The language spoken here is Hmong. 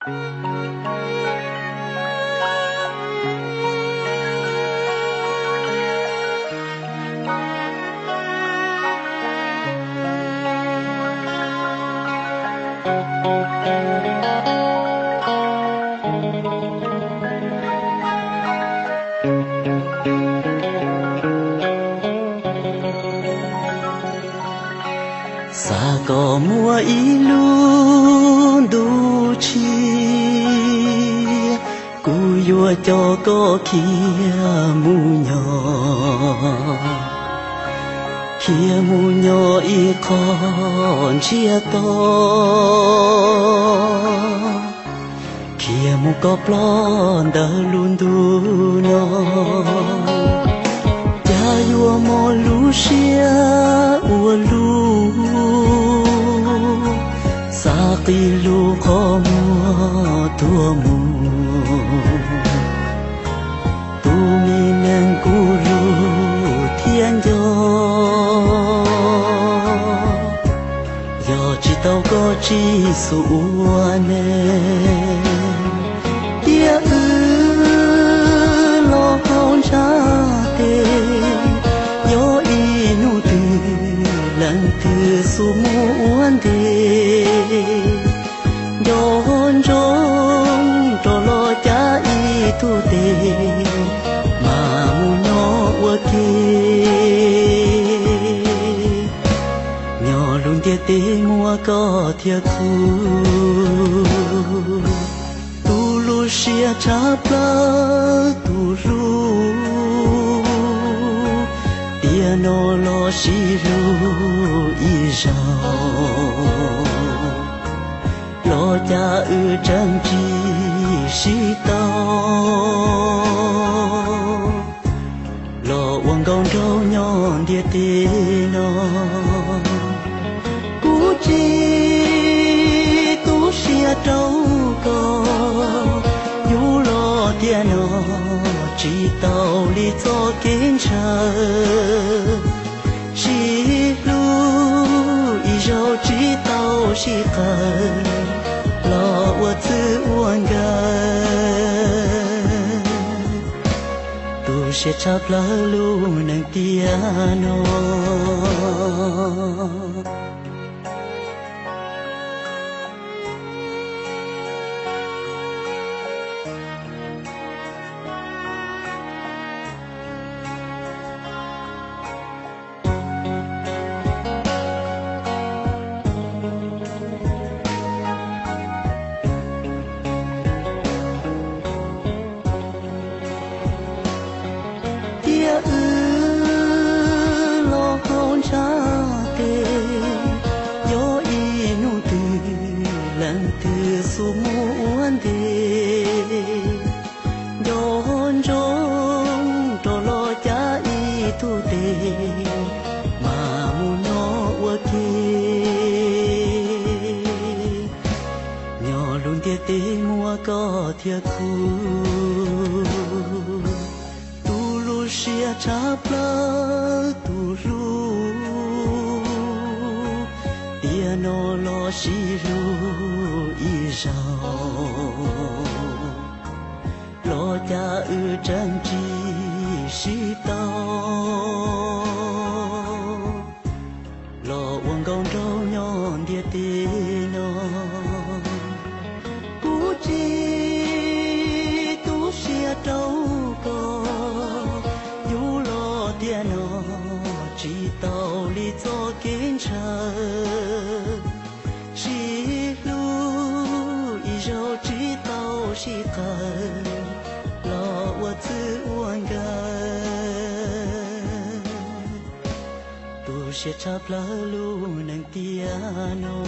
Xav kom muaj ib lub ntuj tshiab, kuv yuav coj koj khiav mus nyob, khiav mus nyob ib qho ntsiag to, khiav mus koj plaub ntawm lub ntuj no. Cas yuav mob lub siab ua luaj, xav qhib lub qhov muag tuaj mus. Tus me neeg kuv hlub thiab nco, yog tsis tau koj tsis xub ua neej, tiam wb los hauv ntshav tes, yog ib hnub twg leej twg xub mus ua ntej, nco ntsoov rov los cav ib tug tes, mas mus nyob ua ke. Nyob lub ntiaj teb muaj koj thiab kuv, tu lub siab tshaj plaws tus hlub, tiam no los sib hlub ib zaug, los cas wb tseem tsis sib tau, los ua nkauj nraug nyob ntiaj teb no. Kuv tsis tu siab rau koj, yus los tiam no tsis tau li txoj kev ntshaw, sib hlub ib zaug tsis tau sib qawm, los ua txwj ua nkawm, tu siab tshaj plaws lub neej tiam no. Tiam wb los hauv ntshav tes, yog ib hnub twg leej twg xub mus ua ntej, nco ntsoov rov los cav ib tug tes, mas mus nyob ua ke. Nyob lub ntiaj teb muaj koj thiab kuv, tu lub siab tshaj plaws tus hlub, tiam no los sib hlub ib zaug, los cas wb tseem tsis sib tau, los ua nkauj nraug nyob ntiaj teb no. Kuv tsis tu siab rau koj, yus los tiam no tsis tau li txoj kev ntshaw, sib hlub ib zaug tsis tau sib qawm, los ua txwj ua nkawm, tu siab tshaj plaws lub neej tiam no.